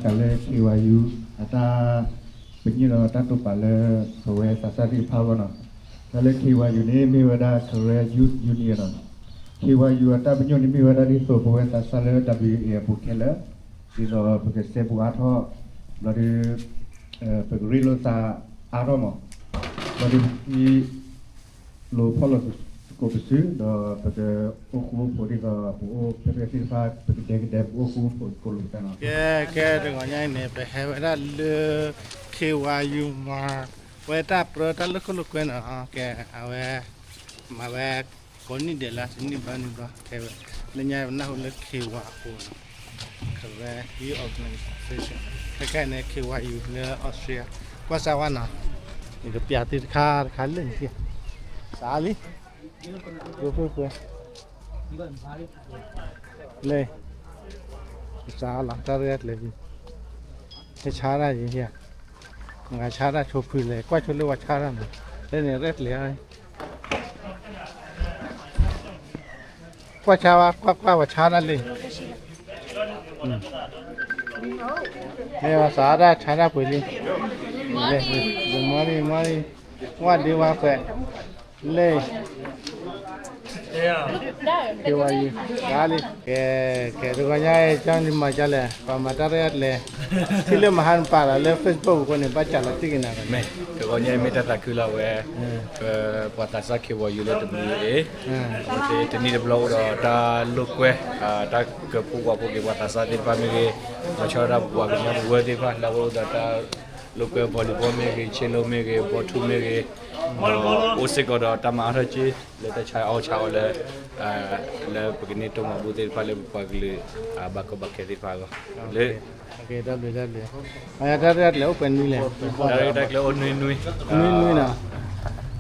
တၢ်လၢ ခ့ဝါယူ အတၢ်ပညိၣ်ဒီးတၢ်တိာ်ပာ်လၢ ပဝဲသးစၢ်သ့ၣ်တဖၣ်အဂီၢ်နီၤ. တၢ်လၢ ခ့ဝါယူ န့ၣ် မ့ၢ်ဝဲဒၣ် Karen Youth Union နီၤ. ခ့ဝါယူ အတၢ်ပညိၣ်န့ၣ်မ့ၢ်ဝဲဒၣ်ဒ်သိးပဝဲသးစၢ်လၢ W A အပူၤခဲလၢာ် ဒ်သိးပကစဲဘူးအါထီၣ် ဘျီဒီး ပကရ့လိာ်သးအါထီၣ်မး ဘျီဒီး ပက လိာ်ဖီၣ်လိာ်သကိးပစု ဒီးပကအိၣ်ဃူအိၣ်ဖိးဒ်သိးပအိၣ်ဖျဲၣ်ဖျဲၣ်သ့ၣ်တဖၣ် ပကဒဲကဒဲပကအိၣ်ဃူအိၣ်ဖိးသကိးလိာ်ပသးနီၤ. ကဲ ကဲ တဂီၤညါအံၤန့ၣ် ပဟဲဝဲဒၣ်လၢ ခ့ဝါယူ မၤဝဲတၢ်ပြၢတၢ်လိာ်ခိၣ်လိာ်ကွဲနီၤ. ကဲ အဝဲ မၤဝဲ ကိးနံၣ်ဒဲးလၢ တနံၣ်ဘျီနံၣ်ဘျီ ကဲဝဲ လၢညါပနၢ်ဟူလၢ ခ့ဝါ အပူၤနီၤ. Karen Youth Organization ခဲခဲန့ၣ် ခ့ဝါယူ လၢ Australia ကွၢ်စၢ်ဝဲနီၤ. ယကပျးသုတခါတခါလၢနထံၣ် စးလံ ယိဖိပှဲၤ လၢ ကစးလီၤ တၢ်ရဲၣ်ကျဲၤလံ ဟဲဆါတၢ်ယံၤ ဂၤဆါတၢ်ဆိဖုလဲၣ် ကွၢ်ဆိလၢဝဲဆါတၢ်န့ၣ် လၢန့ၣ်ရဲၣ်ကျဲၤ ကွၢ်ဆါဝဲ ကွၢ်ကွၢ်ဝဲဆါတၢ်လံ မ့ၢ်ဝဲစးတၢ်ဆါတၢ်ပှ့ၤလံ လံ မီလံ မီလံ ဝါဒ့ဝါခွဲး လံ ခ့ဝါယူ ကလံ ကဲ ကဲ တဂီၤညါအံၤ ကၠီန့ၣ်မၤကလဲၣ် ပှၤမၤတၢ်ရဲၣ်ကျဲၤ ထံၣ်လၢမဟါနပာ်လီၤလၢ Facebook အဃိန့ၣ် ဘၣ်စးလီၤတံၢ်က့ၤနၤ မ့ၢ် တဂီၤညါအံၤမ့ၢ်တၢ်သးခုလီၤဝဲ ပပှၤသးစၢ် ခ့ဝါယူ လၢ W A အဝဲသ့ၣ် တနံၣ်တဘျီအိၣ်ဒီးတၢ်လိာ်ကွဲ တၢ်ကဖိကွၢ်ဖိက့ၤပှၤသးစၢ်သ့ၣ်တဖၣ်မ့ၢ်ဂ့ၤ မၤဆီတၢ်ပှၤကညီပဝဲသ့ၣ်တဖၣ် လၢအဝဲအိၣ်ဒီးတၢ်လိာ်ကွဲ volleyball မ့ၢ်ဂ့ၤ ဆ့လိမ့ၢ်ဂ့ၤ ဘီထူမ့ၢ်ဂ့ၤ ဒီးအိၣ်စ့ၢ်ကီးဒီးတၢ်မၤအါထီၣ်က့ လၢတၢ်ဆါအီၣ်ဆါအီလၢ လၢပကန့ၢ်တိၢ်မၤဘူၣ်သ့ၣ်တဖၣ်လၢပပှၤကလုာ် ဘၣ်ကီဘၣ်ခဲသ့ၣ်တဖၣ်အဂီၢ် လၢ တၢ်ဘျုးတၢ်ဘျုး အတၢ်ရဲၣ်ကျဲၤအိၣ်ပှဲၤနွံလဲၣ် တၢ်ရဲၣ်ကျဲၤအိၣ်နွံနွံ နွံနွံနီၤ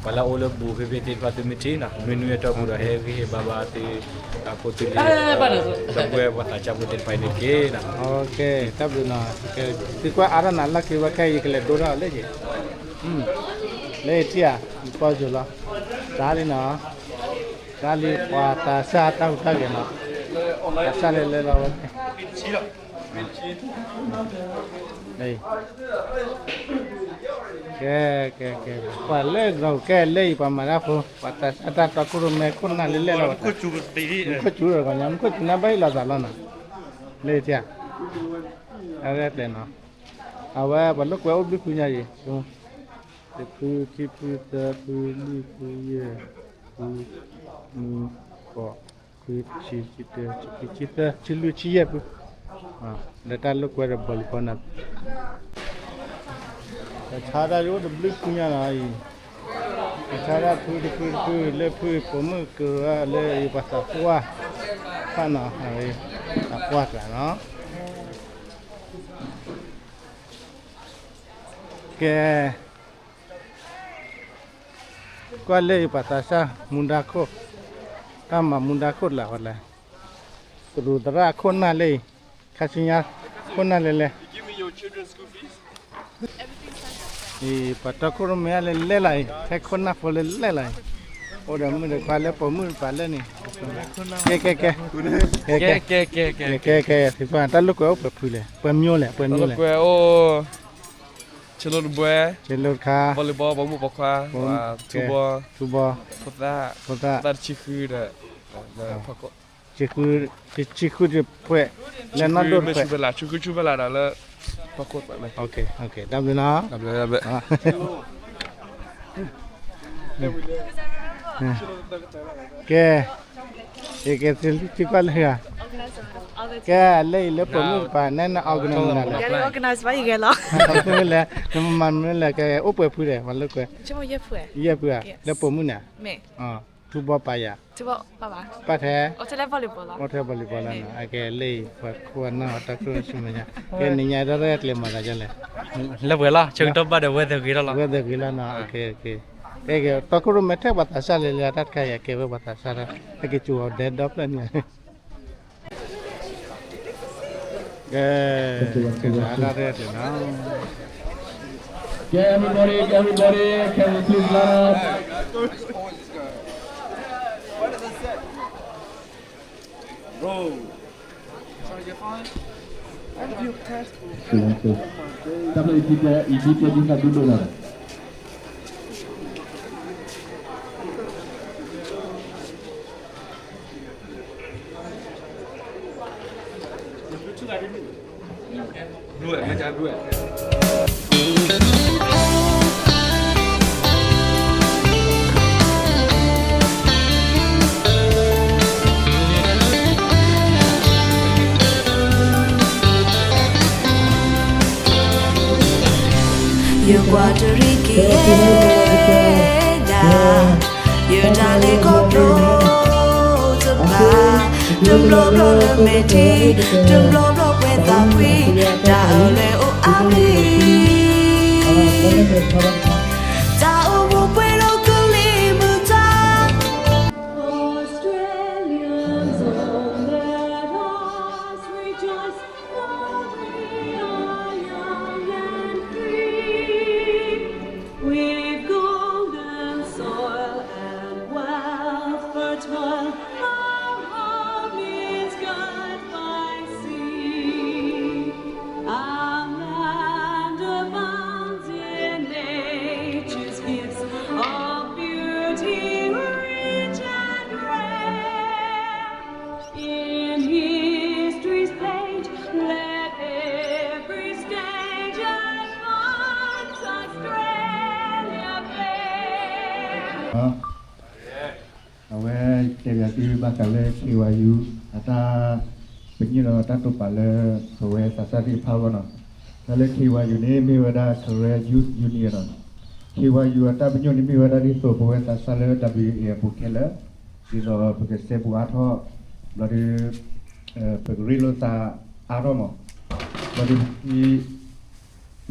ပှၤလၢအအိၣ်လၢဘူးဖဲဖဲသ့ၣ်တဖၣ်သုမ့ၢ်ထံၣ်နီၤ နွံနွံအတီၢ်ပူၤဒီးဟဲဂံၢ်ဟ့ၣ်ဘါဘၣ်သု အဖိသုလံၤ ဒီပုၢ်ဝဲၢ်ပှၤသးစၢ်ဖိသ့ၣ်တဖၣ်အံၤန့ၣ်တက့ၢ်နီၤ တၢ်ဘျုးနီၤ သုကွၢ်အါထီၣ်နၤလၢခံဝဲခဲအံၤ ယကလဲၤဒိထီၣ်လၢယံၤ လၢယထံၣ်ဧါ ယပီယိၤလီၤ တၢ်လံနီၤ တၢ်လံပှၤသးစၢ်တၢ်ဟူးတၢ်ဂဲၤနီၤ သးစၢ်လဲၤလဲၤလီၤဝဲ ကဲ ကဲ ကဲ ပှၤလၢကီၢ်ကဲလၢအံၤ ပှၤမၤတၢ်ဖိ ပှၤသးစၢ်တၢ်တီခိၣ်ရိၣ်မဲခိၣ်နၢ်လၢလဲၣ်လီၤ မူခိၣ်စူၤတဂီၤညါ မူခိၣ်စူၤနၢ်ဘၣ်ဟ့ၣ်လီၤသးလီၤနီၤ လၢယထံၣ်ဧါ တၢ်ရဲၣ်ကျဲၤနီၤ အဝဲပှၤလိာ်ကွဲအိၣ်ဘျုးဖုညါအံၤ တဖု ခံဖု သၢဖု လွံၢ်ဖု ယဲၢ်ဖု နွံ ဃိး ခွံ ဆံ ဆံတၢ ဆံခံ ဆံသၢ ဆံလွံၢ် ဆံယဲၢ်ဖု လၢတၢ်လိာ်ကွဲဒီး volleyball န့ၣ် ပဆါတၢ်ယအိၣ်တဘျုးဖုညါနီၤအံၤ ပဆါတၢ်ဖုတဖုတဖု လၢဖုပိာ်မုၣ်ကရၢလၢအံၤ ပှၤသးပှၢ် ဖးနီၤ သးပှၢ်တဂၤနီၤ ကဲ ကွၢ်လၢအံၤပှၤသးစၢ်မူဒါခိၣ် တၢ်မၤမူဒါခိၣ်တလးဝဲလဲၣ် သရူးသရၣ်ခိၣ်နၢ်လၢအံၤ ခါဆူညါ ခိၣ်နၢ်လဲၤလဲၤ အံၤ ပှၤတီခိၣ်ရိၣ်မဲလဲၤလဲၤလီၤအံၤ ဟဲခိၣ်နၢ်ဖိလဲၤလဲၤလီၤအံၤ အိၣ်ဒီးမုၣ်ဒီးခွါလၢပိာ်မုၣ်တပၤလၢန့ၣ် ကဲ ကဲ ကဲ ကဲ ကဲ ကဲ ကဲ တၢ်လိာ်ကွဲအိၣ်ပှဲၤဖုလဲၣ် ပှဲၤမျိလဲၣ် ပှဲၤမျိလဲၣ် တၢ်လိာ်ကွဲအိၣ် ဆ့လိတဘွဲ ဆ့လိတခါ volleyball ပိာ်မုၣ်ပိာ်ခွါ ထူဘီ ထူဘီ ဖိသၣ် ဖိသၣ် တဆံဃုဒီး ဖီခိၣ် တဆံဃု တဆံဃုတဖှဲး လၢနီၢ်ဒိၣ်တဖှဲး ဆူၣ်ခုဆူၣ်ဖဲလးဒီးလၢ ဖီခိၣ် တၢ်ဘျုးနီၤ ကဲ ယကဲ သုကွၢ်လၢဧါ ကဲ လၢအံၤလၢပိာ်မုၣ်တပၤ နဲန organize မနုၤလဲၣ် organize ဘၣ်ယဂဲၤလီၤ မနုၤလဲၣ် နမၤမနုၤလဲၣ် ကဲ အိၣ်ပှဲၤဖုလဲၣ် ပှၤလိာ်ကွဲ ယဲၢ်ဖုဧါ လၢပိာ်မုၣ်န့ၣ် ထူဘီပာ်ယၤ ပာ်ထဲ အိၣ်ထဲ volleyball လီၤနီၤ အကဲ လၢအံၤ ပှၤခိၣ်နၢ်အတၢ်ကျိၣ်ဆူမဲာ်ညါ ကဲ နံၤညါတၢ်ရဲၣ်ကျဲၤမၤသးဒ်လဲၣ် လၢပှဲၤလီၤ ဆၢကတီၢ်ဘၣ်ဒီးဝဲသဂ့ၤထီၣ်လီၤ ဝဲသဂ့ၤလီၤနီၤ ကဲ တီခိၣ်ရိၣ်မဲထဲပှၤသးစၢ်လဲၤလဲၤတၢ်တခါအံၤ ကဲဝဲပှၤသးစၢ်တၢ် ဟဲက့ၤကၠိၤအီၤဒဲဒီဖျၢၣ်န့ၣ် ကဲ ကဲ တၢ်ရဲၣ်ကျဲၤနီၤ Okay, everybody, everybody, can we please line up? Bro. တၢ်ဘျုး ယဒံတဲဒံသးဒူဒိၣ်လီၤ. ယကွၢ်တရံးက့ၤဒၣ် ယတၢ်လဲၤခီဖျိတဖၣ်, တဘျီဘျီလၢမဲာ်ထံ, တဘျီဘျီပှဲၤသးကွံ, တၢ်အၢၣ်လီၤအိၣ်အါမံၤ, တၢ်အိၣ်မူပှဲၤဒီးကလံၤမုၢ်တၢ် Australians, oh, let us rejoice, for we are young and free. We've golden soil and wealth fertile, our home is girt by sea. Our land abounds in nature's gifts of beauty rich and rare. In history's page, let every stage advance Australia fair. အဝဲတဲဘၣ်သုဘၣ်ဃးလၢ K Y U အတၢ်ပညိၣ်ဒီးတၢ်တိာ်ပာ်လၢ ပဝဲသးစၢ်သ့ၣ်တဖၣ်အဂီၢ်နီၤ. တၢ်လၢ K Y U န့ၣ် မ့ၢ်ဝဲဒၣ် Karen Youth Union နီၤ. K Y U အတၢ်ပညိၣ်န့ၣ်မ့ၢ်ဝဲဒၣ်ဒ်သိး ပဝဲသးစၢ်လၢ W A အပူၤခဲလၢာ်, ဒ်သိးပကစဲဘူးအါထီၣ်, ဘျီဒီး ပကရ့လိာ်သးအါထီၣ်မး, ဘျီဒီး ပက လိာ်ဖီၣ်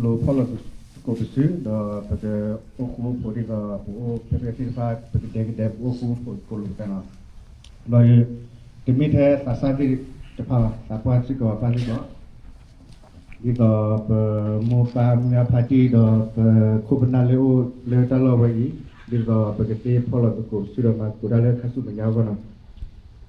လိာ်သကိးပစု, ဒီးပကအိၣ်ဃူအိၣ်ဖိးဒ်သိးပအိၣ်ဖဲဖဲသ့ၣ်တဖၣ် ပကဒဲကဒဲ ပကအိၣ်ဃူအိၣ်ဖိးသကိးလိာ်သးနီၤ. ဘျီဒီး တမ့ၢ်ထဲသးစၢ်သ့ၣ်တဖၣ်ဘၣ်, သးပှၢ်စ့ၢ်ကီးဘၣ်စ့ၢ်ကီး, ဒ်သိးပမိၢ်ပၢ်မုၢ်အါဖးတံၢ်ဒီး ပခိၣ်ပနၢ်လၢအိၣ်လၢတၢ်လီၢ်ဝဲအံၤ, ဒ်သိးပကသ့ဖီၣ်လိာ်သကိးပစုဒီးမၤသကိးတၢ်လၢခါဆူမဲာ်ညါအဂီၢ်နီ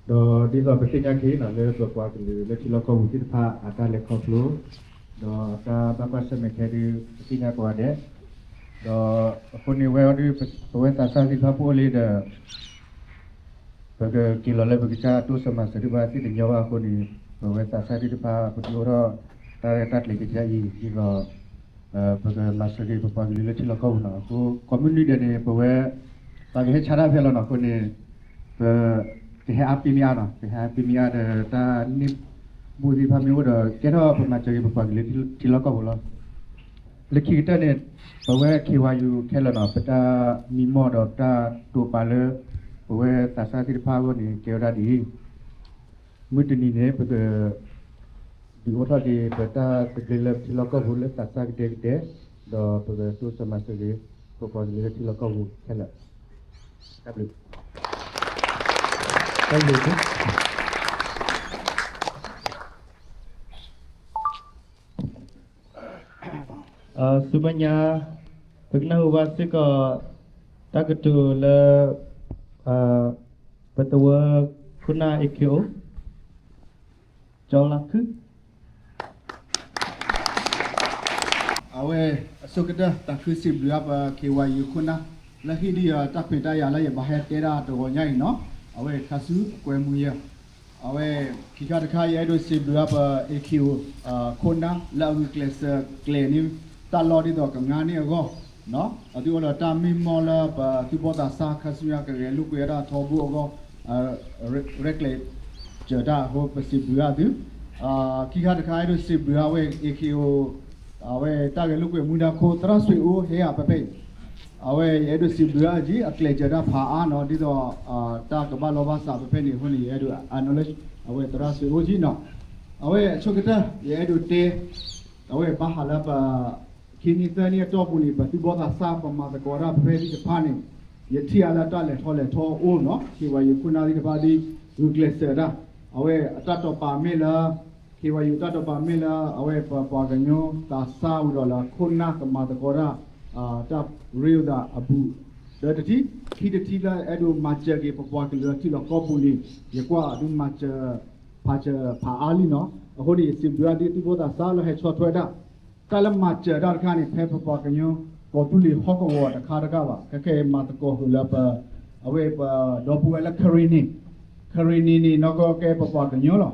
ၤ. ဒီးဒ်သိးပသ့ၣ်ညါက့ၤနီၤ လၢပပှၤကလုာ်လၢထံလီၢ်ကီၢ်ပူၤသ့ၣ်တဖၣ် အတၢ်လဲၤခီဖျိ ဒီးတၢ်ဘၣ်ကွၢ်ဆၢၣ်မဲာ်ခဲဒုး ပသ့ၣ်ညါကိးဂၤဒဲး, ဒီးအဃိန့ၣ်ဝဲအံၤဒီး ပဝဲသးစၢ်သ့ၣ်တဖၣ်ပအိၣ်လံဒီး ပကက့ၤလီၤလၢပကစၢ်တိစၢၤမၤစၢၤဒံးဘၣ်သ့ၣ်တညီဘၣ်အဃိန့ၣ်, ပဝဲသးစၢ်သ့ၣ်တဖၣ် ပဒုးအိၣ်ထီၣ်တၢ်ရဲၣ်တၢ်ကျဲၤကယါအံၤ ဒ်သိး ပကမၤစၢၤက့ၤပပှၤကလုာ်လၢထံလီၢ်ကီၢ်ပူၤနီၤ. အဃိ ကိးမုၢ်နံၤဒဲးန့ၣ် ပဝဲ ပှၤကဟဲဆါတၢ်ဖဲလီၤနီၤ. အဃိန့ၣ် ပ ကဟဲအါပ့ၤမ့ၢ်အါနီၤ, ကဟဲအါပ့ၤမ့ၢ်အါဒီး တၢ်န့ၢ်ဘူၣ်သ့ၣ်တဖၣ်မ့ၢ်အိၣ်ဒီး ကဲထီၣ်ပမၤစၢၤက့ၤပပှၤကလုာ်လၢထံလီၢ်ကီၢ်ပူၤလီၤ. လၢခံကတၢၢ်န့ၣ် ပဝဲ K Y U ခဲလၢာ်နီၤ ပတၢ်မံမီၢ်ဒီးတၢ်တိာ်ပာ်လၢ ပဝဲသးစၢ်သ့ၣ်တဖၣ်အဂီၢ်န့ၣ် ကဲဝဲဒၣ်ဒ်အံၤ, မုၢ်တနံၤန့ၣ် ပက ဒုးအိၣ်ထီၣ်က့ၤ ပတၢ်သဘျ့လၢပထံလီၢ်ကီၢ်ပူၤလၢသးစၢ်ကဒဲကဒဲ, ဒီးပကတိစၢၤမၤစၢၤက့ၤ ပပှၤကလုာ်လၢထံလီၢ်ကီၢ်ပူၤခဲလၢာ်. တၢ်ဘျုး, တၢ်ဘျုး, ဆူမဲာ်ညါ ပကနၢ်ဟူဘၣ်စ့ၢ်ကီး တၢ်ကတိၤလၢ ပသဝီခိၣ်နၢ် A K O ကၠီလါခု အဝဲ အဆိကတၢၢ် တၢ်ခုစံးဘျုးအါပ K Y U ခိၣ်နၢ် လၢဟ့ၣ်ဒံးယတၢ်ခွဲးတၢ်ယာ်လၢယဘၣ်ဟဲတဲဒၣ်တဂီၤညါအံၤနီၤ, အဝဲခါဆူအကွဲမုာ်ယဲ, အဝဲခံခါတခါ ယအဲၣ်ဒိးစံးဘျုးအါပ A K O ခိၣ်နၢ် လၢအဂုာ်ကျဲးစၢးကျဲၤန့ၢ်တၢ်လီၢ်ဒ်သိးကငါန့ၢ်အဂီၢ် အသုအိၣ်ဒီးတၢ်မံမီၢ်လၢပသူၣ်ဘီၣ်သးစၢ်ခါဆူညါ ကဂဲၤလိာ်ကွဲအတၢ်ထီဘိအဂီၢ် ရဲၣ်ကျဲၤစၢၤတၢ်အဃိ ပစံးဘျုးအါသု. ခံခါတခါ အဲၣ်ဒိးစံးဘျုးအါဝဲ A K O အဝဲတၢ်ဂဲၤလိာ်ကွဲမူဒါခိၣ် သရၣ်စွ့ၤအိၣ်ဟဲအဖဲဖဲအံၤ, အဝဲယအဲၣ်ဒိးစံးဘျုးအါက့ၤ အကျဲၤစၢၤတၢ်ဖးအါနီၤ ဒ်သိး တၢ်ကဘၣ်လီၤဘၣ်စးဖဲဖဲန့ၣ်အဃိန့ၣ် ယအဲၣ်ဒိး acknowledge အဝဲသရၣ်စွ့ၤအိၣ်က့ၤနီၤ. အဝဲအဆိကတၢၢ် ယအဲၣ်ဒိးတဲ အဝဲဘၣ်ဃးလၢပ ခံနံၣ်သၢနံၣ်အတီၢ်ပူၤန့ၣ် ပသူၣ်ဘီၣ်သးစၢ် ပမၤသကိးတၢ်ဖဲသ့ၣ်တဖၣ်န့ၣ် ယထံၣ်အါလၢတၢ်လဲၤထီၣ်လဲၤထီအိၣ်နီၤ K Y U ခိၣ်နၢ်သ့ၣ်တဖၣ်ဒ် ဂုာ်ကျဲးစၢးတၢ် အဝဲအတၢ်တိာ်ပာ်မ့ၢ်လၢ K Y U တၢ်တိာ်ပာ်မ့ၢ်လၢ အဝဲပပှၤကညီသးစၢ်ဝံၤဒီးလၢခိၣ်နၢ်ကမၤသကိးတၢ် တၢ်ရ့လိာ်သးအဘူး ဒီးတထံၣ် ခံတထံၣ်လၢအဲၣ်ဒိးမၤစၢၤက့ၤပပှၤကလုာ်လၢထံလီၢ်ကီၢ်ပူၤန့ၣ် ယကွၢ်အဒုးမၤစၢၤ ဖးစၢၤဖးအါလံနီၤ အဃိန့ၣ် ယစံးဘျုးဒ်သူၣ်ဘီၣ်သးစၢ်လၢဟဲဆီၣ်ထွဲတၢ်, တၢ်လၢမၤစၢၤတၢ်တခါန့ၣ် ဖဲပပှၤကညီ ကီၢ်သူလ့ၤဟီၣ်ကဝီၤတခါတဂၤဘၣ်. ခဲခဲအံၤမၤသကိးဃုာ်လၢပ အဝဲပဒီပုၢ်ဝဲၢ်လၢ Karenni, Karenni န့ၣ် နီၢ်ကီၢ်ကဲပပှၤကညီလီၤ.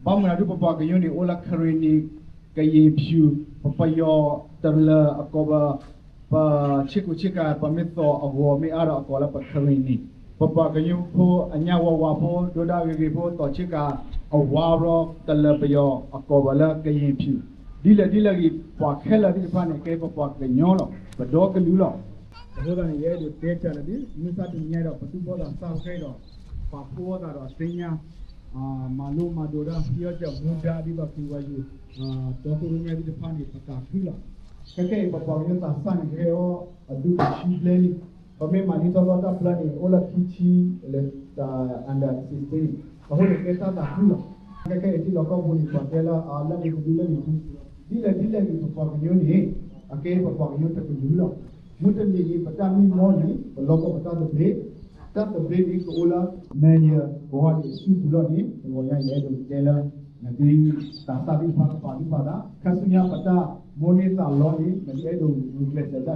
ဘၣ်မနုၤဒ်ပပှၤကညီန့ၣ် အိၣ်လၢ Karenni, ကရင်ဖြူ, ပပယီၤတလၢအကိးပ ပဆ့ကူဆ့ကၤ ပမ့ၢ်သိးအဂီၤမ့ၢ်အါဒီးအကိးလၢပ Karenni, ပပှၤကညီဖိအညၣ်ဝါဝါဖိ ဒိၣ်ဒၣ်ဂ့ၤဂ့ၤဖိ သိးဆ့ကၤအဝါဘျီ တလၢပယီၤအကိးပှၤလၢကရင်ဖြူ, ဒ်လဲၣ်ဒ်လဲၣ်ဂ့ၤ ပှၤခဲလၢာ်သ့ၣ်တဖၣ်န့ၣ် ကဲပပှၤကညီလီၤ. ပဒီကလုာ်လီၤ. အဃိသတးန့ၣ် ယအဲၣ်ဒိးတဲဖျါလၢဒ် မုၢ်ဆါတနံၤညါဒီး ပသူၣ်ဘီၣ်သးစၢ်ခဲအံၤဒီး ပာ်ဖှိၣ်သးဒီးသ့ၣ်ညါ မၤလိမၤဒိးတၢ် ဖံအီၣ်ကၠၢ်မူဒါ ဒ်သိး KYU ဒီသိၣ်ရိညါသ့ၣ်တဖၣ်န့ၣ် ပသးခုလီၤ. ခဲခဲအံၤ ပပှၤကညီသးစၢ်န့ၣ် ကဟဲအီၤအဒူတဆံဘျဲၣ်လံ. ပမ့ၢ်မၤန့ၢ်ထီၣ်ထီၣ်တၢ်ဖျါန့ၣ် အိၣ်လၢခံဆံ လၢတၢ် under sixteen န့ၣ် အဃိန့ၣ် ကဲတၢ်သးခုလီၤ. ခဲခဲအံၤ ထံလီၢ်ကီၢ်ပူၤန့ၣ် ပှၤတဲလၢ အလၢၢ်မ့ၢ်တဒုလၢန့ၣ် ဒ်လဲၣ်ဒ်လဲၣ်ဂ့ၤ ပပှၤကညီန့ၣ် အကဲပပှၤကညီတကလုာ်လီၤ. မုၢ်တနံၤန့ၣ် ပတၢ်မံမီၢ်န့ၣ် ပလီၢ်ကီၢ်ပတၢ်သဘျ့, တၢ်သဘျ့န့ၣ် ကအိၣ်လၢ မဲာ်ယၤ ကိးဂၤဒဲးအစုပူၤလီၤန့ၣ် တဂီၤညါယအဲၣ်ဒိးတဲလၢ နသုသးစၢ်သ့ၣ်တဖၣ်ကပာ်သူၣ်ပာ်သး ခါဆူညါပတၢ်မိၣ်န့ၢ်သးလီန့ၣ် န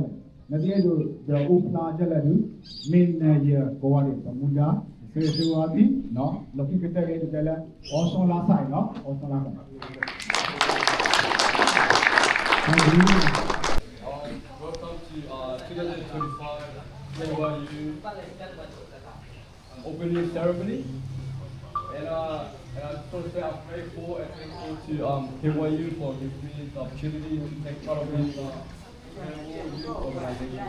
သုအဲၣ်ဒိးဂုာ်ကျဲးစၢးဒ်လဲၣ်, နသုအဲၣ်ဒိးဒီးအိၣ်ဖျါဒ်လဲၣ်ဒုး မ့ၢ်မဲာ်ယၤ ကိးဂၤဒဲး ပမူဒါ ဆၢဂ့ၤဆၢဝါသုနီၤ, လီၢ်ခံကတၢၢ်ဂ့ၤ ဒ်လဲၣ်လၢ အီစီလါစးအံၤနီၤ, အီစီလါစး Um, welcome to uh, twenty twenty-five K Y U opening ceremony. And, uh, and I just want to say I'm grateful and thankful to um, K Y U for giving me the opportunity to take part of this uh, incredible youth organization.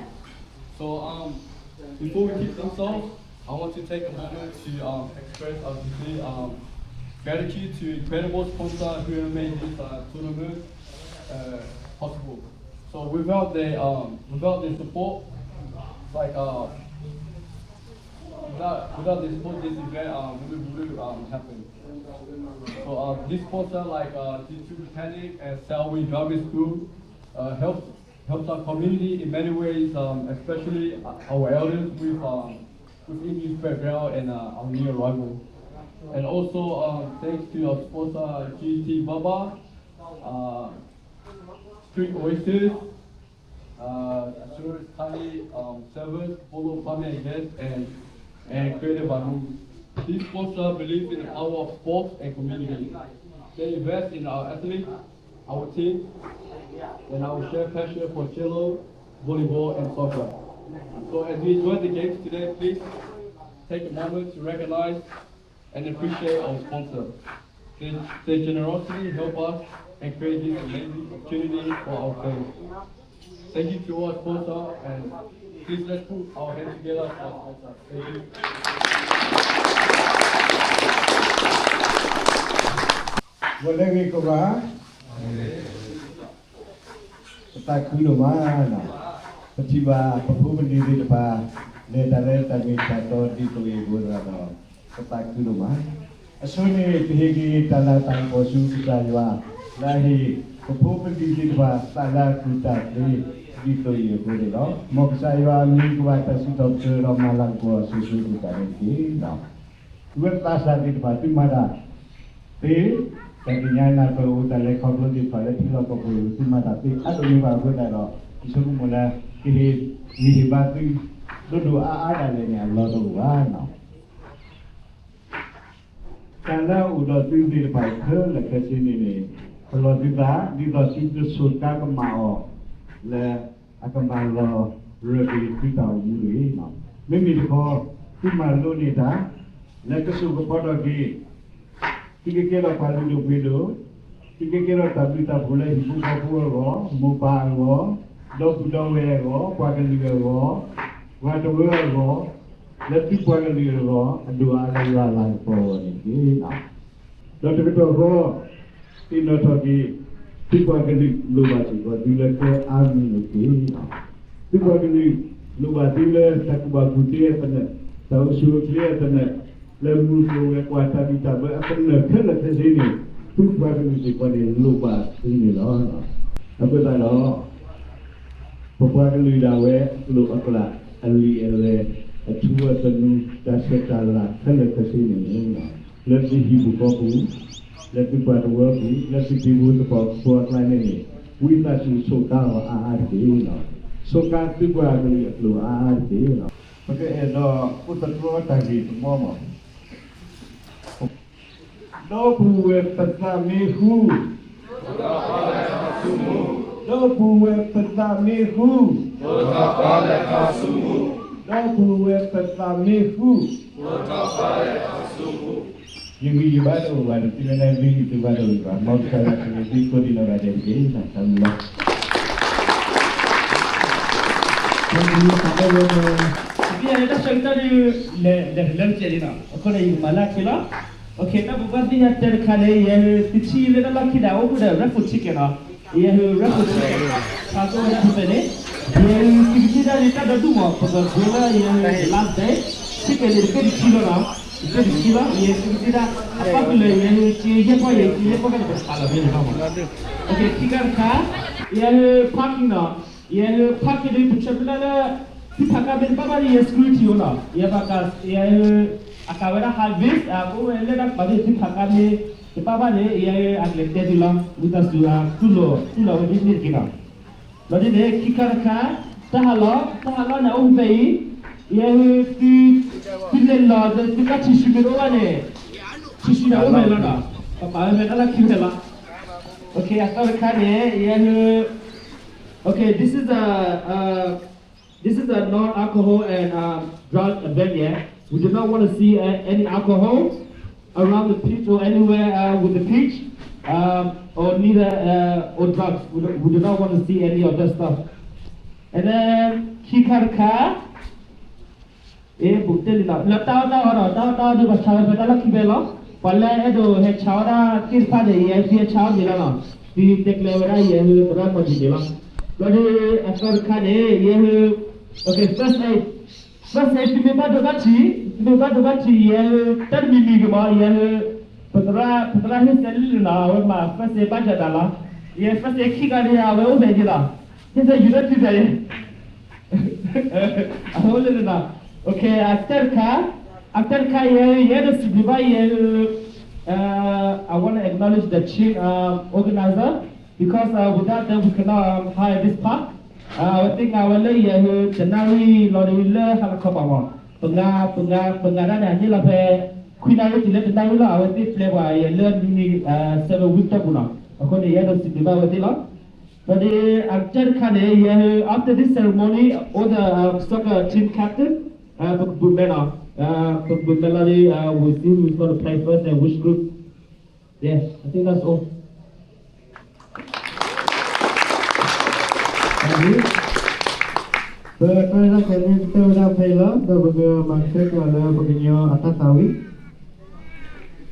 So um, before we kick things off, I want to take a moment to um, express our sincere um, gratitude to incredible sponsor who made this uh, tournament uh, possible. So without their um, without their support, like uh, without without their support, this event um, wouldn't wouldn't um, happen. So uh, this sponsor like uh, District Mechanic and Salween Driving School uh, helps helps our community in many ways, um, especially our elders with um, with English background and uh, our new arrival. And also um, thanks to our sponsor G T Baba, uh, Street Oasis, uh, Assurance Tiny um, Service, Polo Plumbing and Gas, and and Creative Banu. These sports are believe in the power of sports and community. They invest in our athletes, our team, and our shared passion for cello, volleyball, and soccer. So as we enjoy the games today, please take a moment to recognize and appreciate our sponsor. Their, their generosity help us and create this amazing opportunity for our fans. Thank you to our sponsor and please let's put our hands together for our sponsor. Thank you. ဝဲလၢဂ့ၤကဘၣ် ပသးခုဒိၣ်မး, ပထံၣ်ဘၣ်ပဖိပလံၤသ့ၣ်တဖၣ် လဲၤတၢ်လၢတၢ်မ့ၢ်တၢ်တီဒ်သိးအံၤအဃိသတးဒီး ပသးခုဒိၣ်မး. အဆိန့ၣ် ပဟ့ၣ်က့ၤတၢ်လၤတၢ်ကပီၤဆူကစၢ်ယွၤ လၢအဟ့ၣ်ပဖိပလံၤသ့ၣ်တဖၣ် သးလၢအကူၣ်တၢ်သ့ ဒ်သိးအံၤအဃိန့ၣ်လီၤ. မ်ကစၢ်ယွၤအမံၤကဘၣ်တၢ်စံးထီၣ်ပတြၢၤဒီး မၤလၤကပီၤအစိၤစိၤဒ်တၢ်န့ၣ်တက့ၢ်. ဝဲသးစၢ်သ့ၣ်တဖၣ် သုမၤတၢ်သ့, တၢ်သ့ၣ်ညါနၢ်ပၢၢ်အိၣ်တၢ်လဲၤခီဖျိသ့ၣ်တဖၣ်လၢထံလီၢ်ကီၢ်ပူၤ သုမၤတၢ်သ့အါဒိၣ်န့ၢ်ဘၣ်အဃိသတးဒီး ယဆိကမိၣ်လၢ ကဟ့ၣ်ဂံၢ်ဟ့ၣ်ဘါသု ဒိၣ်ဒိၣ်အါအါဒၣ်လဲာ်န့ၣ် အလီၢ်တအိၣ်ဘၣ်နီၤ. တၢ်လၢအအိၣ်ဒီးသုသ့ၣ်တဖၣ်ခဲလၢာ်ခဲဆ့န့ၣ်န့ၣ် ပလီၢ်သုသး ဒ်သိးသုတဆိၣ်တၢ်ကမၣ်အီၤ လၢအကမၤလီၤရၢၢ်က့ၤသုတၢ်အိၣ်မူတဂ့ၤ. မ့မ့ၢ်တခီ သုမၤလိန့ၢ်တၢ် လၢကစိာ်ကဖီထီၣ်က့ၤ သုကကဲထီၣ်ပှၤလုၢ်ဒိၣ်ပှ့ၤဒိၣ်, သုကကဲထီၣ်တၢ်ဘျုးတၢ်ဖှိၣ်လၢဟံၣ်ဖိဃီဖိအဂီၢ်, မိၢ်ပၢ်အဂီၢ်, ဒီပုၢ်ဒီဝဲၢ်အဂီၢ်, ပှၤကလုာ်အဂီၢ်, ပှၤတဝၢအဂီၢ်, လၢသုပှၤကလုာ်အဂီၢ် အဒိၣ်အါလၢယွၤအလၤကပီၤအဂီၢ်န့ၣ်တက့ၢ်. ဒီးတကတီၢ်ဃီ သ့ၣ်နီၣ်ထီၣ်က့ၤ သုပှၤကလုာ်လိၣ်ဘၣ်စ့ၢ်ကီးသုလၢကျဲအါမံၤန့ၣ်တက့ၢ်. သုပှၤကလုာ်လိၣ်ဘၣ်သုလၢတၢ်ကူၣ်ဘၣ်ကူၣ်သ့အသနၢၣ်, တၢ်အိၣ်ဆူၣ်အိၣ်ချ့အသနၢၣ်, လၢမုၢ်ကျိၤဝဲၤကွာ်တၢ်ဘံၣ်တၢ်ဘၢအသနၢၣ်ခဲလၢာ်ခဲဆ့န့ၣ် သုပှၤကလုာ်စ့ၢ်ကီးန့ၣ်လိၣ်ဘၣ်သုန့ၣ်လီၤ. အဃိသတးဒီး ပပှၤကလုာ်ဒၣ်ဝဲအကျိာ်အကျဲ အလံာ်အလဲၢ် အထူအသနူ တၢ်ဆဲးတၢ်လၤခဲလၢာ်ခဲဆ့န့ၣ် လၢသုဟံၣ်ပူၤဃီပူၤ လၢသုပှၤတဝၢပူၤ လၢသုဖံဖုသပှၢ်ဖိအကျါန့ၣ်န့ၣ် ဝံသးစူၤဆိးကါအီၤအါအါတက့ၢ်. ဆိးကါသုပှၤကလုာ်အကျိာ်အါအါတက့ၢ်. ပကအဲၣ်ဒိးအိၣ်သတြီတၢ်ဂ့ၢ်တမံၤမံၤ ဒီပုၢ်ဝဲၢ်ပသးမ့ၢ်ဃူ, ဒီပုၢ်ဝဲၢ်ပသးမ့ၢ်ဃူ, ဒီပုၢ်ဝဲၢ်ပသးမ့ၢ်ဃူ, ယဂံၢ်ယဘါတအိၣ်ဘၣ်ဒီး သုမ့ၢ်နၢ်ဂံၢ်သုဘါတအိၣ်ဘၣ်, မ်ကစၢ်ယွၤကဒုးသံကိးဒံးနီၢ်ဂၤဒဲးတက့ၢ်. တၢ်ဘျုးလီၤ. တၢ်ဆၢကတီၢ်ဒုး လဲၤတလၢတကဲးလံနီၤ, အဃိန့ၣ် ယကမၤလၢခံလီၤ. တၢ်ဘိးဘၣ်သ့ၣ်ညါတၢ်တခါန့ၣ် ယဲသုထံၣ်လၢတၢ်လီၢ်ခံဒီး အိၣ်ဘှံးဒီး raffle ticket နီၤ, ယဲ raffle ticket ဖးကိၢ်ဝဲဒၣ်ဖဲဖဲန့ၣ်, ယဲသုကထံၣ်တၢ်န့ၣ် တၢ်ဒီဒူၣ်မး ပကဒိလၢယဲ last day, ticket န့ၣ် တဘ့ၣ်တဆံလီၤနီၤ, တဘ့ၣ်တဆံလီၤ. ယဲသုကထံၣ်တၢ် အဖီခိၣ်လၢယဲ ကယဲၢ်ပီၢ် ယဲကယဲၢ်ပီၢ်ကဒီး ပကပာ်လီၤမ့ၢ်န့ၣ်လီၤ. ခံခါတခါ ယဲ parking နီၤ, ယဲ parking ဒ်ပဆၢမုၢ်လၢ်လၢ သံဖးကါမ့ၢ်တဘၣ်ဘၣ်န့ၣ် ယဲ security အိၣ်နီၤ, ယဲဘၣ်က ယဲ အကးဝဲဒၣ် high vis, အကအိၣ်ဝဲလၢတၢ်ကပၤသ့ၣ် သံဖးကါမ့ၢ်တဘၣ်ဘၣ်န့ၣ် ယဲအကလဲၤတဲသုလီၤ. ဝံသးစူၤ တူၢ်လိာ် တူၢ်လိာ်ဝဲဒ်န့ၣ်တက့ၢ်နီၤ. လီၤဒ်န့ၣ် ခံခါတခါ တၢ်ဟးလီၢ်, တၢ်ဟးလီၢ်န့ၣ် အိၣ်ဖဲအံၤ, ယဲ သုလဲၤလီၤ သုက tissue မ့ၢ်တအိၣ်ဘၣ်န့ၣ် tissue န့ၣ်အိၣ်ဖဲလီၤနီၤ, ပပာ်ဝဲဖဲတၢ်လီၢ်ခံဖဲလီၤ. အသီတခါန့ၣ် ယဲ Okay, this is a uh, this is a non-alcohol and um, drug event. Yeah, we do not want to see uh, any alcohol around the pitch or anywhere uh, with the pitch, um, or neither uh, or drugs. We do, we do not want to see any of that stuff. And then ခံခါတခါ အ့ ဘူးတဲလံနီၤ လၢတၢ်အီၣ်တၢ်အီဒီး တၢ်အီၣ်တၢ်အီဒီး ပှၤဆါဝဲဖဲတၢ်လီၢ်ခံဖဲလီၤ. ပှၤလၢအဲၣ်ဒိးဟဲဆါဝဲဒၣ်သ့ၣ်တဖၣ်န့ၣ် ယဲသုဟဲဆါအီၣ်န့ၣ်လီၤနီၤ. သုတဲကျဲဝဲဒၣ်ယဲဟဲသရၣ်မီၤဒ်န့ၣ်လီၤ. ဘျီဒ်အသီတခါန့ၣ် ယဲဟဲ okay, first aid, first aid သုမ့ၢ်ဘၣ်ဒိဘၣ်ထံး, သုမ့ၢ်ဘၣ်ဒိဘၣ်ထံး ယဲဟဲ တၢ်တမံၤမံၤကမီၤ ယဲဟဲ ပသရၣ် ပသရၣ်ဟ့ၣ်စဲလံလၢနီၤ အဝဲမၤ first aid ဘၣ်ယၤတၢ်လီၤ. ယဲ first aid ခံဂၤဒ်အဝဲအိၣ်ဖဲယလီၤ. ဟ့ၣ်စဲယူၤလၢထံသဲး အဟိလၢနၤ, okay, အတၢ်တခါ, အတၢ်တခါ ယဲ ယဲဒိးစံးဘျုးဘၣ်ယဲ uh, I want to acknowledge the chief uh, organizer because uh, without them we cannot um, hire this park. အဝဲသ့ၣ်ငါဝဲလၢယဲ တနၣ်ရံၣ်လီၤဒ်လၢ helicopter မး, ပငါ ပငါ ပငါဒၣ်န့ၣ် အန့ၣ်လီၤဖဲ ခွံနၣ်ရံၣ်တုၤလၢတနၣ်ရံၣ်လီၤ. အဝဲသ့ၣ်ပျဲပှၤယဲလၢနွံနံၤ seven week တၢ်ပူၤနီၤ. အဃိန့ၣ် ယဲဒိးစံးဘျုးဘၣ်အဝဲသ့ၣ်လီၤ. ဒီးဒ်အကတၢ်တခါန့ၣ် ယဲ after this ceremony all the uh, soccer team captain uh, ပကဘုးမဲနီၤ, uh, ပကဘုးမဲလီၤဒ် uh, we'll see who's going to play first and which group. Yeah, I think that's all. ပတၢ်ရဲၣ်တၢ်ကျဲၤန့ၣ် ကတၢၢ်ဝဲဒၣ်ဖဲအံၤလီၤ. ဒီးပကမၤက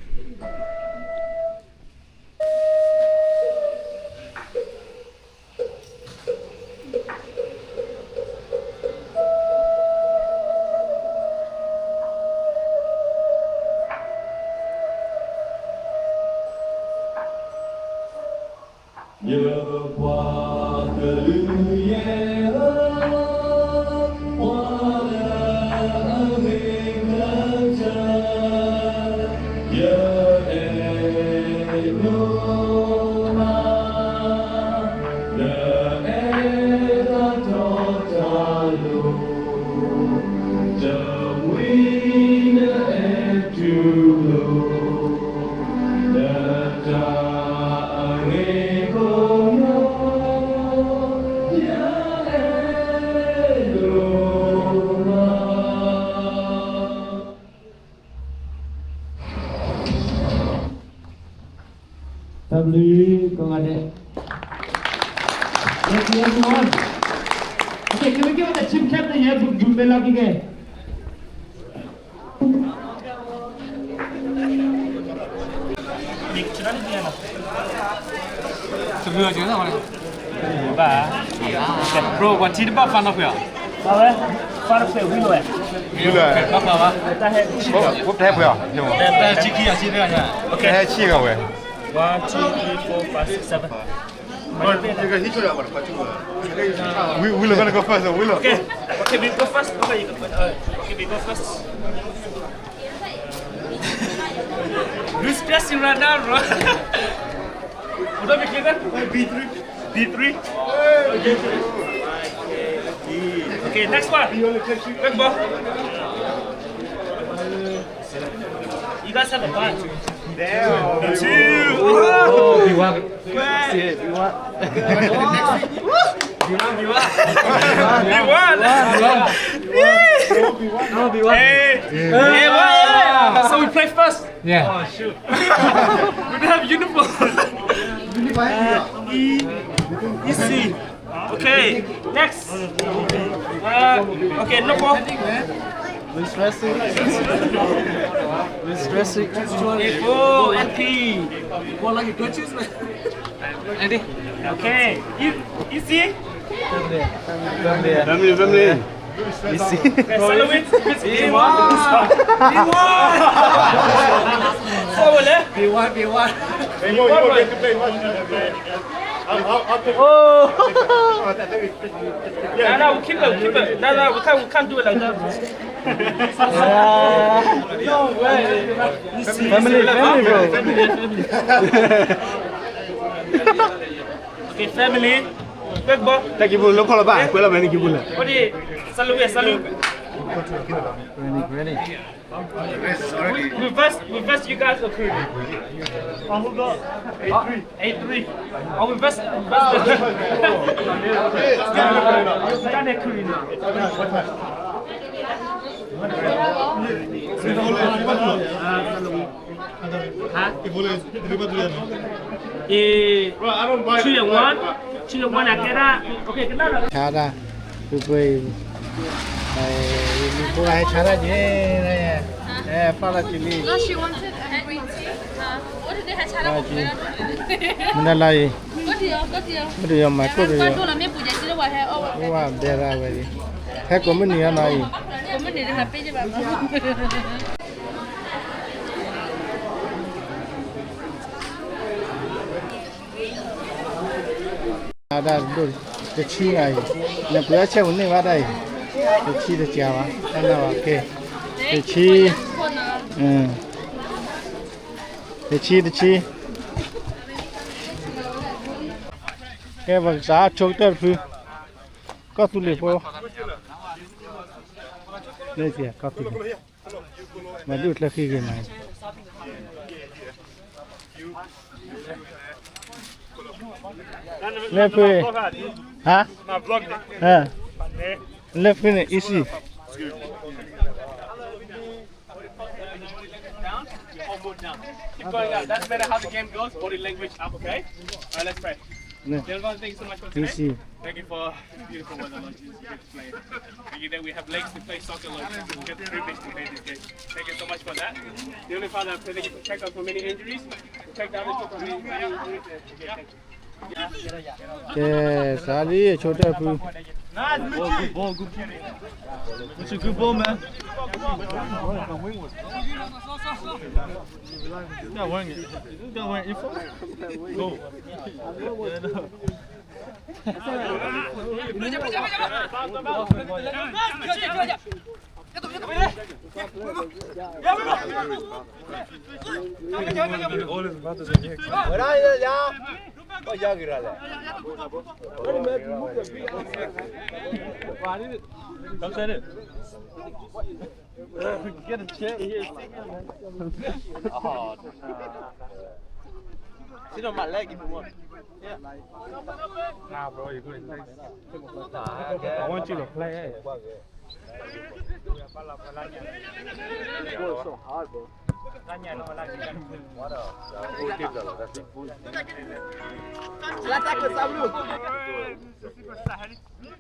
တၢၢ်က့ၤအီၤလၢပကညီအတၢ်သးဝံၣ် ယပှၤကလုာ်ယဲဧၢ, ပှၤလၢအဂ့ၤကတၢၢ်, ယအဲၣ်ဒိးမၤ နအဲၣ်တၢ်တီတၢ်လိၤ, တမှံၤနအဲၣ်တူၢ်လိာ်, နတၢ်အဂ့ၤကိးနီၢ်, ယအဲၣ်ဒိးမၤ တၢ်ဘျုးကိးဂၤဒဲး. Thank you everyone. Okay, can we give it a team clap ယဲ ဘုမဲလီၤက့ၤကဲ တမီၤက့ၤသးဝဲ, bro ပှၤထံတဘၣ်ဖးနီၣ်ဖဲအီၤ, ဖးဝဲ, ဖးတဖဲဝံၤလီၤဝဲ, ဝံၤလီၤဝဲ, ဘၣ်ဖးဘၣ်, တၢ်ဟဲဆံၣ်ကီး, တၢ်ဟဲဆံၣ်ကီးဝဲ, တၢ်ဟဲဆံၣ်ကီးဝဲ, one two three four five six seven. We, we look gonna go first, we look. Okay, okay, we go first. Okay, you go first. Okay, we go first. Who's stressing right now, bro? Hold on, B three. B three. Okay, next one. Quick ball. You guys have a bunch. Damn. Two. Oh, B one. What? B one. B one, B one. B one. No, B one. Hey. Hey, what? So we play first. Yeah. Oh, shoot. We don't have uniform. E, E C. Okay, next. Uh, okay, no ball. We're stressing. We're stressing. Oh, N P. Ball like your coaches, man. Andy. Okay, you, you see? Family, family. You see? Okay, celebrate. B one. B one. So, what, eh? B one, B one. Hey, yo, you get to play one. Oh. No, no, we keep it, we keep it. No, no, we can't, we can't do it like that. Family, family, bro. Okay, family. Quick ball. Thank you, bro. No call back. What is? Salute, salute. Ready, ready. We first, we first, you guys are crew. Oh, who got? Eight three. Eight three. Oh, we first, we first. You got a crew now. Huh? Eh, three and one, three and one, I get that. Okay, get that. Chara, we play. Eh, we play chara je. Eh, follow to me. No, she wanted a green tea. Huh? What did they have chara for? Mna lai. What do you, what do you? What do you, my, what do you? Wa bera very. He community na. Community na page ba. Ada dul, တဆံ နၤအံၤ, နပှဲၤဆဲးပူၤန့ၢ်ဘၣ်ဒၣ်အံၤ, တဆံတစှၤဘၣ်, တၢ်နၢ်ဘၣ်, ကဲ, တဆံ, တဆံ, တဆံ, ကဲ ပကစးဆိကတၢၢ်တဖု, ကီၢ်သူလ့ၤဖိ, လၢကီၢ်သူလ့ၤ မၤဒုၣ်ကျဲဃံဂ့ၤမး, လၢဖု, ဟါ, လၢဖုန့ၣ် easy. Keep going up. Doesn't matter how the game goes, body language up, okay? All right, let's pray. Dear Lord, thank you so much for today. Easy. Thank you for this beautiful weather, Lord Jesus. We get to play. Thank you that we have legs to play soccer, Lord Jesus. We get the privilege to play this game. Thank you so much for that. Dear Heavenly Father, I pray that you protect us from any injuries. Protect the other people from any injuries. Okay, thank you. ကဲ, စးလံ ဆိကတၢၢ်ဖု. Nice, good ball, good ball. That's a good ball, man. This guy wearing it. This guy wearing it. Go. Come set it. Get a chair here. Oh, sit on my leg if you want. Yeah. Nah, bro, you're good. Nah, I want you to play. It's so hard, bro.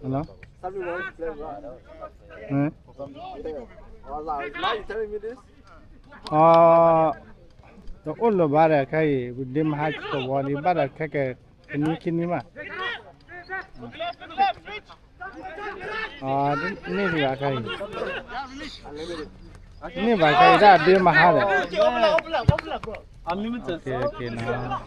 Hello? Hello? Now you telling me this? တအိၣ်လၢၤဘၣ်ဒီးခဲအံၤ ဒ့မဟါကဝီၤဒံးဘၣ်ဒီးခဲကနံၣ်ခံနံၣ်မး. န့ၢ်ဘၣ်ခဲအံၤ, န့ၢ်ဘၣ်ခဲအံၤ တၢ်ဒ့မဟါဒီး. Okay, okay, now.